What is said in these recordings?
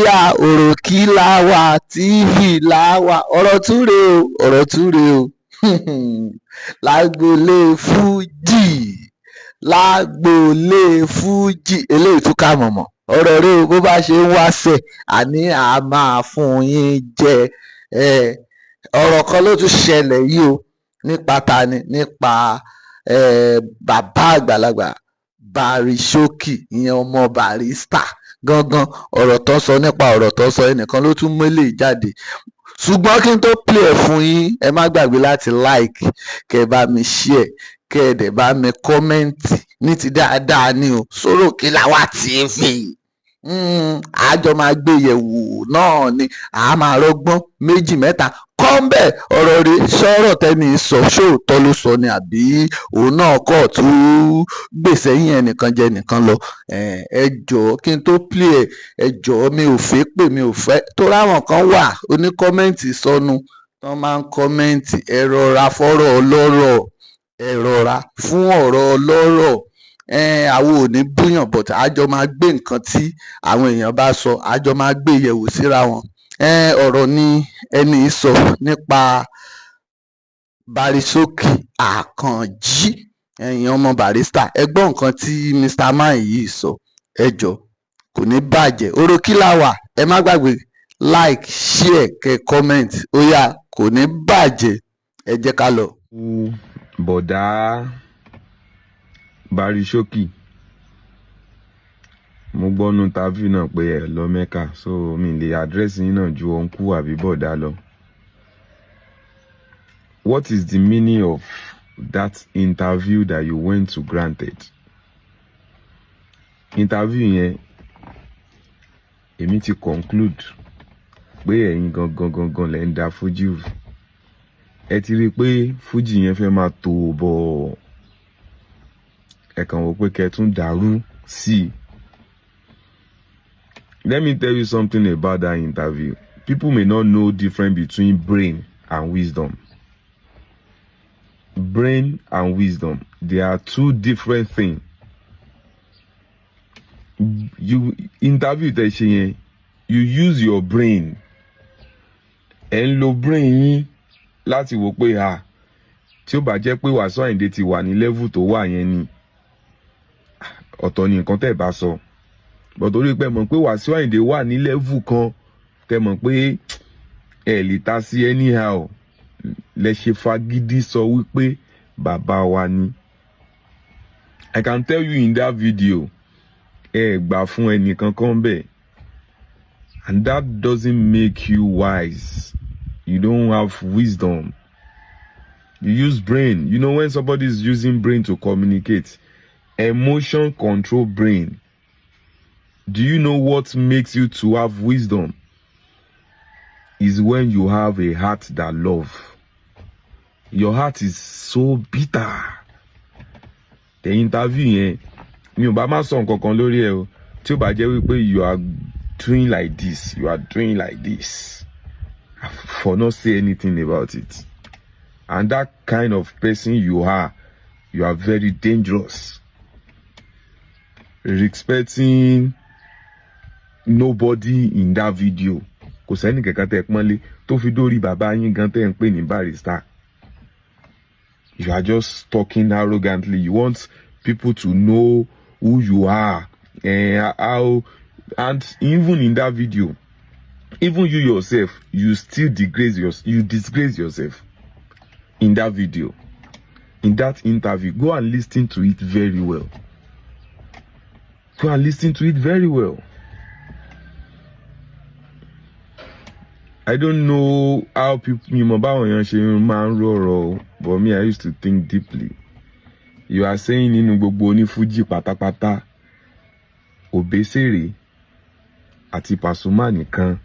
Yá, Òròkì Làwà TV làwà. Ọ̀rọ̀ túre o, ọ̀rọ̀ túre o. Lágboolé fújì, lágboolé fújì, eléyìí tún kà mọ̀mọ́. Ọ̀rọ̀ rẹ o, bó bá ṣe ń wáṣẹ̀, àní a máa fún yín jẹ. Ọ̀rọ̀ kan ló tún ṣẹlẹ̀ yìí o, nípa tani? Nípa bàbá àgbàlagbà Barry Showkey, ìyẹn ọmọ Barrister gangan. Ọ̀rọ̀ tó sọ, nípa ọ̀rọ̀ tó sọ, ẹnìkan ló tún mélè jáde. Ṣùgbọ́n kí n tó play ẹ̀ fún yín, ẹ má gbàgbé láti like, kẹ́ ẹ bá mi share, kẹ́ ẹ dẹ̀ bá mi comment ní ti dáadáa ní o. Sórókè Làwà TV, àjọ máa gbé yẹ̀wò náà ni, a máa rọgbọ́n méjì mẹ́ta kọ́ńbẹ̀. Ọ̀rọ̀ rẹ̀, sọ̀rọ̀ tẹ́ni sọ, ṣóòótọ́ ló sọ ni, àbí òun náà kọ̀ tún gbèsè yín ẹnìkan jẹ nìkan lọ? Ẹ jọ̀ọ́, kí n tó play ẹ̀, ẹ jọ̀ọ́, mi ò fẹ́ pè, mi ò fẹ́ tó ráwọn kan wà oní comment sọnù tán máa ń comment. Ẹ rọra fọ́rọ̀ ọlọ́rọ̀, ẹ rọra fún ọ̀rọ̀ ọlọ́rọ̀. Àwọn ò ní búyàn, but àjọ máa gbé nǹkan tí àwọn èèyàn bá sọ, àjọ máa gbé yẹ̀wò síra wọn. Ọ̀rọ̀ ni ẹni sọ nípa Barry Showkey Àkànjí, ẹ̀yin ọmọ Barrister. Ẹ gbọ́ nǹkan tí Mr. Man yìí sọ. Ẹ jọ, kò ní bàjẹ́. Òròkì Làwà, ẹ má gbàgbé like, share, kẹ́ comment. Ó yá, kò ní bàjẹ́, ẹ jẹ́ ká lọ. Bọ̀dá Barry Showkey, mo gbọ́ nú interview náà pé ẹ lọ Mẹ́kà, so mi lè address yín náà ju uncle àbí bọ̀dá lọ. What is the meaning of that interview that you went to granted? Interview yẹn, èmi ti conclude pé ẹ̀yin gangan gangan lẹ́ ń da fújì rú. Ẹ ti rí i pé fújì yẹn fẹ́ máa tò bọ̀, ẹ kàn wò pé kẹ́ tún dàrú sí i. Let me tell you something about that interview. People may not know difference between brain and wisdom. Brain and wisdom, they are two different things. You interview tẹ́ ṣe yẹn, you use your brain. Ẹ ń lo brain yín láti wò pé, ah, tí ó bá jẹ́ pé Wàsíù Àyìndé ti wà ní level tó wà yẹn ni, ọ̀tọ̀ ni nǹkan tẹ́ ẹ bá sọ. But torí pé mọ̀ pé Wàsíù Àyìndé wà ní level kan, tẹ́ mọ̀ pé ẹ lè ta sí anyhow, lẹ ṣe fagídí sọ wípé bàbá wa ni. I can tell you, in that video, ẹ gbà fún ẹnìkankan bẹ́ẹ̀, and that doesn't make you wise. You don't have wisdom. You use brain. You know, when somebody is using brain to communicate, emotion control brain. Do you know what makes you to have wisdom? Is when you have a heart that love. Your heart is so bitter. The interview yẹn, mi ò bá má sọ nǹkan kan lórí ẹ o, tí ó bá jẹ́ wípé you are doing like this, you are doing like this for not say anything about it. And that kind of person you are, you are very dangerous. Respecting nobody in that video. Kò sẹ́ni kankan tẹ́ ẹ pọ́nlé, tó fi dórí bàbá yín gan tẹ́ ẹ ń pè ní Barrister. You are just talking arrogantly. You want people to know who you are and how. And even in that video, even you yourself, you still disgrace your you disgrace yourself in that video, in that interview. Go and listen to it very well. Go and listen to it very well. I don't know how people, mi mọ̀ báwọn èèyàn ṣe máa ń rọrọ o, but me, I used to think deeply. You are saying nínú gbogbo onífújì pátápátá, Òbésèré àti Pasuma nìkan,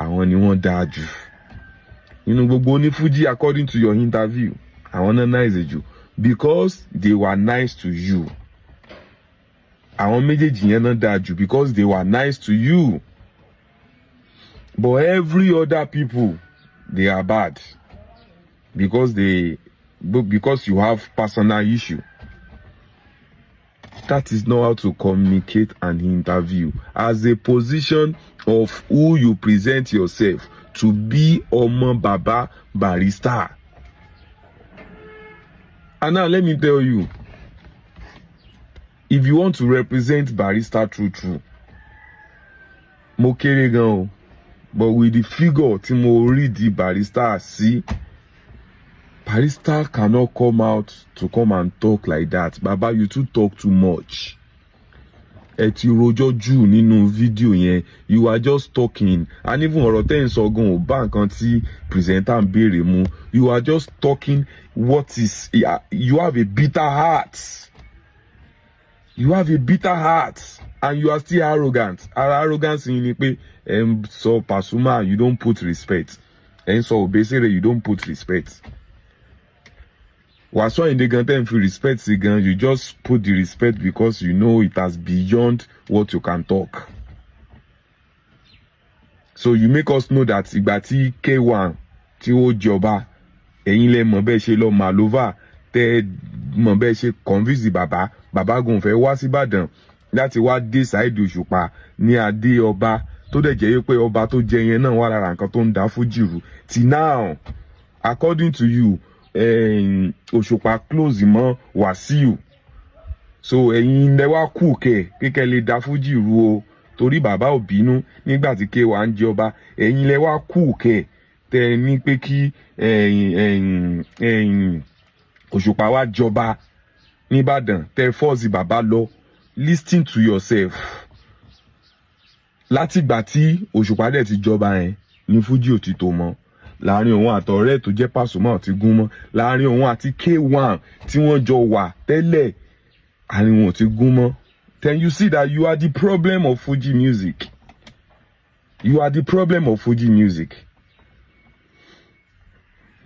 àwọn ni wọ́n dáa jù nínú gbogbo onífújì. According to your interview, àwọn náà nice jù because they were nice to you. Àwọn méjèèjì yẹn náà dáa jù because they were nice to you, but every other people, they are bad because you have personal issue. That is not how to communicate an interview. As a position of who you present yourself to be, ọmọ bàbá Barrister. And now let me tell you, if you want to represent Barrister true true, mo kéré gan o, but with the figure tí mo rí di Barrister sí, Barrister cannot come out to come and talk like that. Baba, you too talk too much. Ẹ ti rojọ́ jù nínú fídíò yẹn. You are just talking, and even ọ̀rọ̀ tẹ́ ń sọ gan ò bá nǹkan tí presenter ń béèrè mu. You are just talking. What is, you have a bitter heart. You have a bitter heart and you are still arrogant. Ara arrogance yín ni pé ẹ ń sọ Pasuma, you don't put respect. Ẹ ń sọ Obesere, you don't put respect. Wasiu Ayinde gan tẹ́ ń fi respect sí gan, you just put the respect because you know it has beyond what you can talk. So you make us know that ìgbà tí K1 tí ó jọba, ẹ̀yin lẹ mọ̀ bẹ́ẹ̀ ṣe lọ malova, tẹ́ mọ̀ bẹ́ẹ̀ ṣe convince bàbá. Bàbá gan fẹ́ wá síbàdàn láti wá dé Saheed Òṣùpá ní adé ọba, tó dẹ̀ jẹ́ pé ọba tó jẹ yẹn náà wà lára nǹkan tó ń dá fújì rú till now. According to you, Òṣùpá close mọ́ Wàsíù, so ẹ̀yin lẹ wá kù kẹ̀ kíkẹ́ lè dá fújì rú o, torí bàbá ò bínú nígbà tí K1 ń jẹ ọba. Ẹ̀yin lẹ wá kù kẹ̀ tẹ́ ẹ ní pé kí ẹ̀yin Òṣùpá wá jọba nìbàdàn, tẹ́ force bàbá lọ. Listen to yourself. Látìgbà tí Òṣùpá dẹ̀ ti jọba yẹn ní fújì ò ti tó mọ́. Láàrin òun àtọ̀rẹ́ tó jẹ́ Pasuma ò ti gún mọ́. Láàrin òun àti K1 tí wọ́n jọ wà tẹ́lẹ̀, àárín wọn ò ti gún mọ́. Then you see that you are the problem of Fuji music. You are the problem of Fuji music.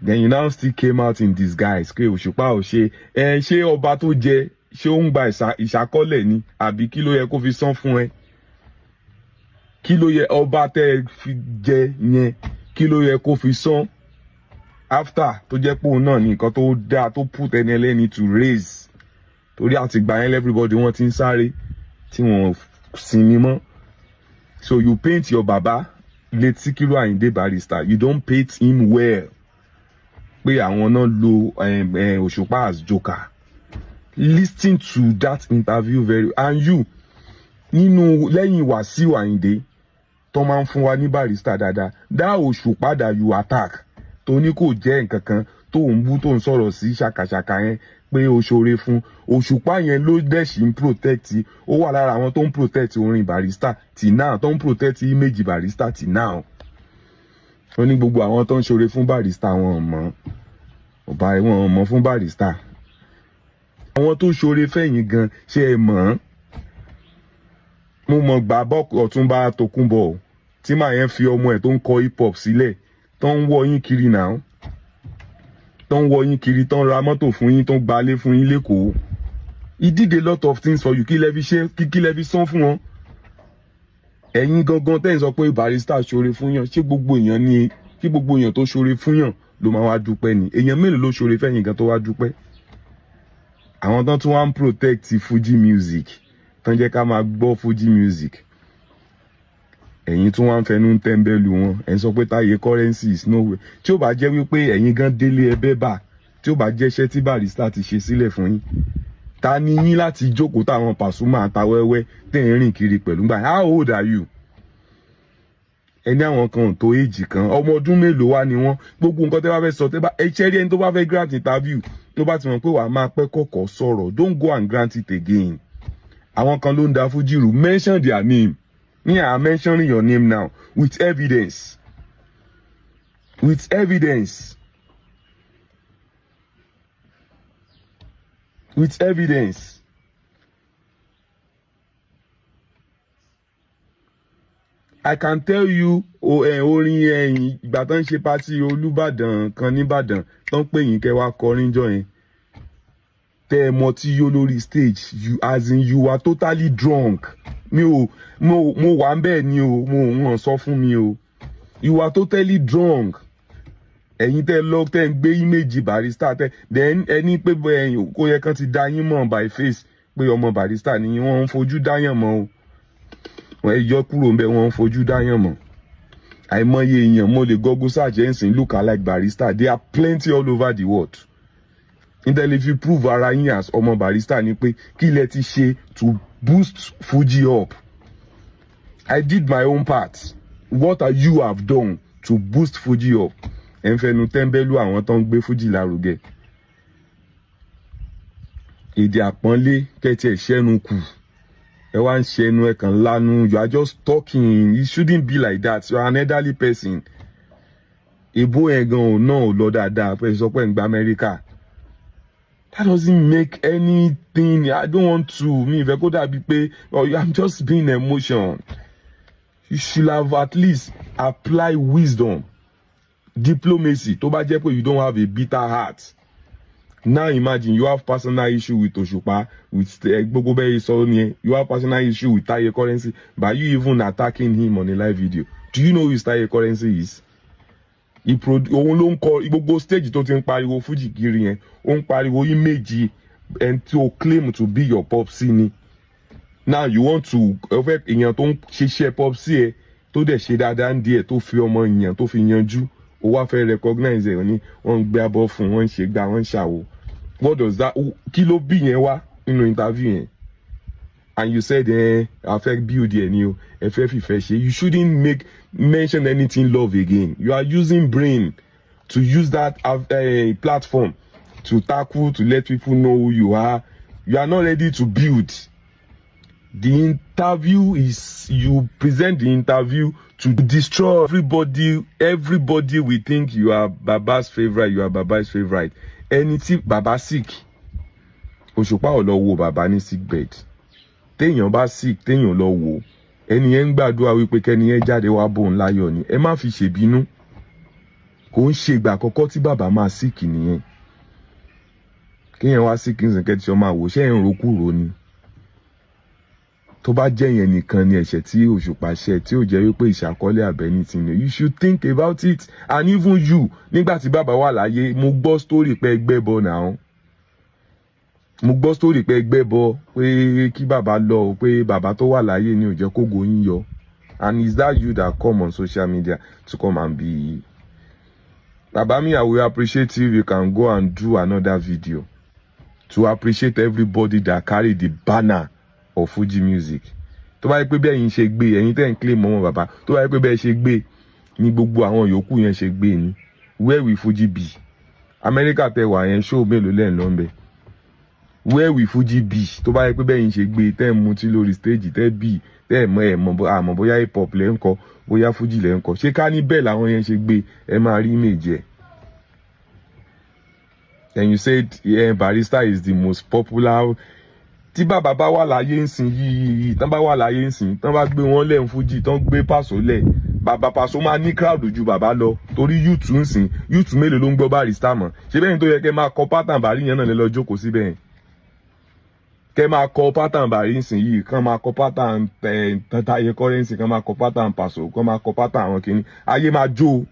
Then you now still came out in disguise pé Òṣùpá ò ṣe ẹ. Ṣé ọba tó jẹ, ṣé ó ń gba ìṣàkọọ́lẹ̀ ni, àbí kí ló yẹ kó fi san fún ẹ? Kí ló yẹ ọba tẹ́ ẹ fi jẹ yẹn, kí ló yẹ kó fi san after tó jẹ́ pé òun náà ní nǹkan tó dáa tó put ẹni ẹlẹ́ni to raise? Torí àtìgbà yẹn, everybody wọ́n ti ń sáré tí wọ́n sinmi mọ́. So you paint your baba, late Sikiru Ayinde Barrister, you don paint him well, pé àwọn náà lo Òṣùpá as joker. Listen to that interview very, and you nínú lẹ́yìn Wàsíù Àyìndé tó máa ń fún wa ní Barrister dáadáa, dá Òṣùpá that you attack, tó ní kò jẹ́ nǹkan kan, tó ń bú, tó ń sọ̀rọ̀ sí ṣàkàṣàkà yẹn pé o ṣoore fún Òṣùpá yẹn, ló dẹ̀ sì ń protect. Ó wà lára àwọn tó ń protect orin Barrister till now, tó ń protect image Barrister till now. Ó ní gbogbo àwọn tó ń ṣoore fún Barrister, wọn ò mọ̀ ọba, wọn ò mọ̀ fún Barrister. Àwọn tó ṣoore fẹ̀yìn gan, ṣe é mọ̀ ọ́n? Mo mọ̀ gbà bọ́ Ọ̀túnba Tòkunbọ̀ tí màá yẹn fi ọmọ ẹ̀ tó ń kọ hip hop sílẹ̀, tó ń wọ́ yín kiri náà, tó ń wọ́ yín kiri, tó ń ra mọ́tò fún yín, tó ń gbalé fún yín lẹ́kọ̀ọ́. He did a lot of things for you. Kí lẹ fi ṣe? Kí lẹ fi san fún wọn? Ẹ̀yin gangan tẹ́ ń sọ pé Barrister ṣoore fún yàn, ṣé gbogbo èèyàn ni, kí gbogbo èèyàn tó ṣoore fún yàn ló máa wá dúpẹ́ ni? Èèyàn mélòó ló ṣoore fẹ́yìn gan tó wá dúpẹ́? Àwọn tán tún wá ń protect Fuji music, tán jẹ́ ká máa gbọ́ Fuji music, ẹ̀yin tún wá ń fẹnu tẹ́ńbẹ́lú wọn. Ẹ̀ ń sọ pé Táyé Currency is nowhere. Tí ó bá jẹ́ wípé ẹ̀yin gan délé ẹbẹ́ bá, tí ó bá jẹ́ iṣẹ́ tí Barrister ti ṣe sílẹ̀ fún yín, ta ni yín láti jókòó táwọn Pasuma àtàwẹ́wẹ́ tẹ̀ ń rìn kiri pẹ̀lú gbà? How old are you? Ẹni àwọn kan ò tó èjì kan, ọmọ ọdún mélòó wá ni wọ́n? Gbogbo nǹkan tẹ́ bá fẹ́ sọ, tẹ́ bá ẹ ṣe rí, ẹni tó bá fẹ́ grant interview, tó bá ti mọ̀ pé wàá máa pẹ́ kọ̀kọ̀ sọ̀rọ̀, don't go and grant it again. Àwọn kan ló ń da fújì rú. Mention their name. Me, I am mentioning your name now with evidence, with evidence, with evidence. I can tell you orin ẹ̀yìn ìgbà tó ń ṣe party Olúbàdàn kan nìbàdàn, tó ń pè yín kẹ́ wá kọrin jọ yẹn, tẹ́ ẹ mọ tí yó lórí stage. You, as in, you are totally drunk. Mi ò mo wà ń bẹ́ẹ̀ ni o, mo wọ́n sọ fún mi o. You are totally drunk. Ẹ̀yin tẹ́ lọ, tẹ́ ń gbé image Barrister, tẹ́ then ẹni pé ẹ̀yin kò yẹ kán ti dá yín mọ̀ by face. Pé ọmọ Barrister ni wọ́n ń fojú dáyàn mọ́ o. Ẹ yọ kúrò ń bẹ, wọ́n ń fojú dáyàn mọ́. Àìmọye èèyàn, mo lè Google search ẹ̀ ń sìn, look alike Barrister, there are plenty all over the world. Nítorí fi prove ara yín as ọmọ Barrister ni pé kí lẹ ti ṣe to boost Fuji up. I did my own part. What are you have done to boost Fuji up? Ẹ ń fẹnu tẹ́ńbẹ́lú àwọn tó ń gbé Fuji lárugẹ. Èdè àpọ́nlé kẹ́tì ẹ̀ ṣẹ́nu kù, ẹ wá ń ṣẹnu ẹ kàn lanu. You are just talking. It shouldn't be like that. You are an elderly person. Èbó yẹn gan ò náà ò lọ dáadáa pé sọ pé ń gba Amẹ́ríkà. That doesn't make anything. I don't want to, mi ìfẹ́ kó dàbí pé, oh, I'm just being emotion. You should have at least apply wisdom, diplomacy, tó bá jẹ́ pé you don't have a bitter heart. Now imagine you have personal issue with Òṣùpá, with gbogbo bẹ́ẹ̀ sọ ni, you have personal issue with Taye Currency, but you even attacking him on a live video. Do you know who Taye Currency is? Òun ló ń kọ gbogbo stage tó ti ń pariwo Fuji kiri yẹn. Ó ń pariwo image ẹni tí o claim to be your popsi ni. Now you want to ẹ fẹ́ èèyàn tó ń ṣiṣẹ́ popsi ẹ, tó dẹ̀ ṣe dáadáa ń díẹ̀, tó fi ọmọ èèyàn tó fi yanjú, ó wá fẹ́ recognize ẹ̀ ní wọ́n ń gbé abọ́ fún, wọ́n ń ṣe gbá, wọ́n ń ṣàwò. What does that, kí ló bí yẹn wá nínú interview yẹn? And you said, ẹ a fẹ́ build ẹ ní o, ẹ fẹ́ fìfẹ́ ṣe. You shouldn't make mention anything love again. You are using brain to use that platform to tackle, to let people know who you are. You are not ready to build. The interview is, you present the interview to destroy everybody. Everybody will think you are Baba's favourite. You are Baba's favourite. Ẹni tí baba sick, Òṣùpá ò lọ wo baba ní sick bed. Téèyàn bá sick, téèyàn lọ wò, ẹni yẹn ń gbàdúrà wípé kẹ́ni yẹn jáde wá bóun láyọ̀ ni. Ẹ má fi ṣèbínú. Kò ń ṣe ìgbà àkọ́kọ́ tí bàbá máa sick nìyẹn. Kéèyàn wá sick ń sìn, kẹ́tí ọmọ àwò ṣé ẹ̀ ń rokúro ni. Tó bá jẹ́ yẹn nìkan ni ẹ̀ṣẹ̀ tí Òṣùpá ṣẹ̀, tí ò jẹ́ wípé ìṣàkọọ́lẹ̀ àbẹ́ni ti ní, you should think about it. And even you, nígbà tí bàbá wà láyé, mo gbọ́ story pé ẹgbẹ́ bọ náà, mo gbọ́ story pé ẹgbẹ́ bọ pé kí bàbá lọ, pé bàbá tó wà láyé ni ò jẹ́ kógo yín yọ. And is that you that come on social media to come and be bàbá mi? I will appreciate if you can go and do another video to appreciate everybody that carry the banner of Fuji music. Tó bá yẹ pé bẹ́ẹ̀ yín ṣe gbé, ẹ̀yin tẹ́ ń claim mọ́ bàbá, tó bá yẹ pé bẹ́ẹ̀ ṣe gbé ní gbogbo àwọn yòókù yẹn ṣe gbé ni, where will Fuji be? Amẹ́ríkà tẹ wà yẹn, show mélòó lẹ́ẹ̀ lọ́ ń bẹ̀? Where will Fuji be? Tó bá yẹ pé bẹ́ẹ̀ yín ṣe gbé, tẹ́ ń mutí lórí stage, tẹ́ bì, tẹ́ ẹ̀ mọ̀, ẹ̀ mọ̀ àmọ́ bóyá hip hop lẹ́ ń kọ, bóyá Fuji lẹ́ ń kọ, ṣé ká ní bẹ́ẹ̀ làwọn yẹn ṣe gbé, ẹ máa rí image ẹ̀. Then you said, yeah, Barrister is the most popular. Tí bàbá bá wà láyé ń sìn yìí, tán bá wà láyé ń sìn, tán bá gbé wọn lẹ̀ ń Fújì, tán gbé Pàṣọ lẹ̀, bàbá Pàṣọ máa ní crowd ju bàbá lọ, torí youth ń sìn, youth mélòó ló ń gbọ́ Barrister mọ̀? Ṣé bẹ́ẹ̀ ni tó yẹ kẹ́ máa kọ pattern Bàrí yẹn náà lè lọ jókòó síbẹ̀ yẹn, kẹ́ máa kọ pattern Bàrí ń sìn yìí, kán máa kọ pattern Táyé Currency, kán máa kọ pattern Pàṣọ, kán máa kọ pattern àwọn kìíní, ayé máa jó.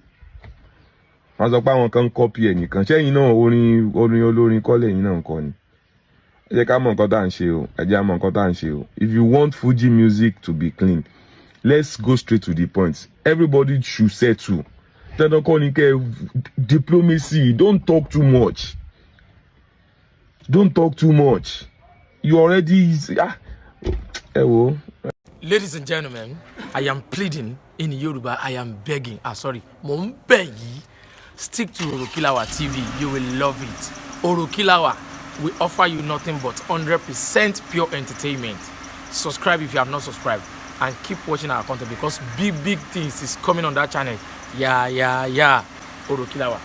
Wọ́n sọ pé àwọn kan ń copy ẹ̀ nìkan. Ṣẹ́yìn náà, orin olórin kọ́lẹ̀ yìí náà ń kọ ni. Ẹ jẹ́ ká mọ̀ nǹkan tá à ń ṣe o. Ẹ jẹ́ ká mọ̀ nǹkan tá à ń ṣe o. If you want Fuji music to be clean, let's go straight to the point. Everybody should settle. Dandan kọ́ ni kẹ́ diplomacy. Don't talk too much. Don't talk too much. You already, ah, ẹ wo. Ladies and gentlemen, I am pleading in Yoruba. I am begging. Ah, sorry. Mo ń bẹ̀ yìí. Stick to Orokilawa TV. You will love it. Orokilawa will offer you nothing but 100% pure entertainment. Subscribe if you have not subscribed and keep watching our content because big, big things is coming on that channel. Yeah. Orokilawa.